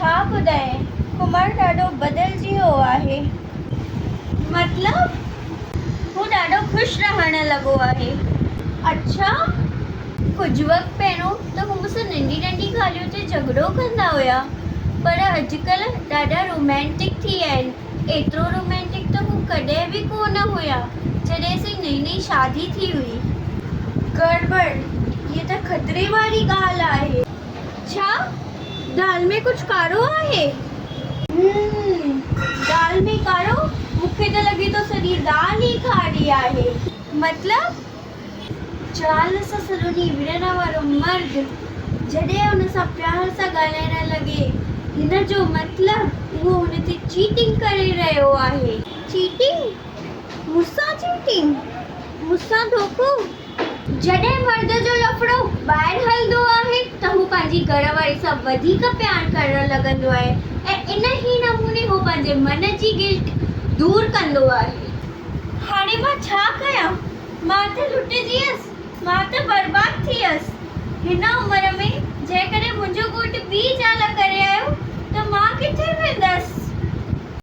ڇا ٻڌايان، ڪمار ڏاڍو بدلجي ويو آهي. مطلب؟ هو ڏاڍو خوش رهڻ لڳو آهي. اڇا! ڪجهه وقت پهريون ته هو مون سان ننڍي ننڍي ڳالهين تي جهڳڙو ڪندا هيا، پر اڄڪلهه ڏاڍا رومانٽڪ ٿي ويا آهن. ايترو رومانٽڪ ته هو ڪڏهن به ڪو نه هيا، جڏهن اسين نئين نئين شادي ٿي هئي. گڙٻڙ! هيء ته خطري واري ڳالهه آهي. ڇا دال ۾ ڪجهه ڪارو آهي؟ همم، دال ۾ ڪارو؟ مون کي ته لڳي ٿو سڄي دال ئي ڪاري آهي. مطلب؟ زال سان سڄو ڏينهن وڙهڻ وارو مرد جڏهن ان سان پيار سان ڳالهائڻ لڳي، هن جو مطلب اهو هن تي چيٽنگ ڪري رهيو آهي. چيٽنگ؟ مون سان چيٽنگ؟ مون سان ڌوڪو؟ جڏهن مرد جو لفڙو ٻاهر هلندو آهي ته هو پنهنجي گهر واري سان وڌيڪ پيار ڪرڻ لڳندو آهي ۽ ان ئي نموني هو پنهنجي من جي گلٽ دور ڪندو آهي. هاڻي مان ڇا ڪيان؟ مان ته لٽجي ويس، مان ته برباد ٿي ويس. هن عمر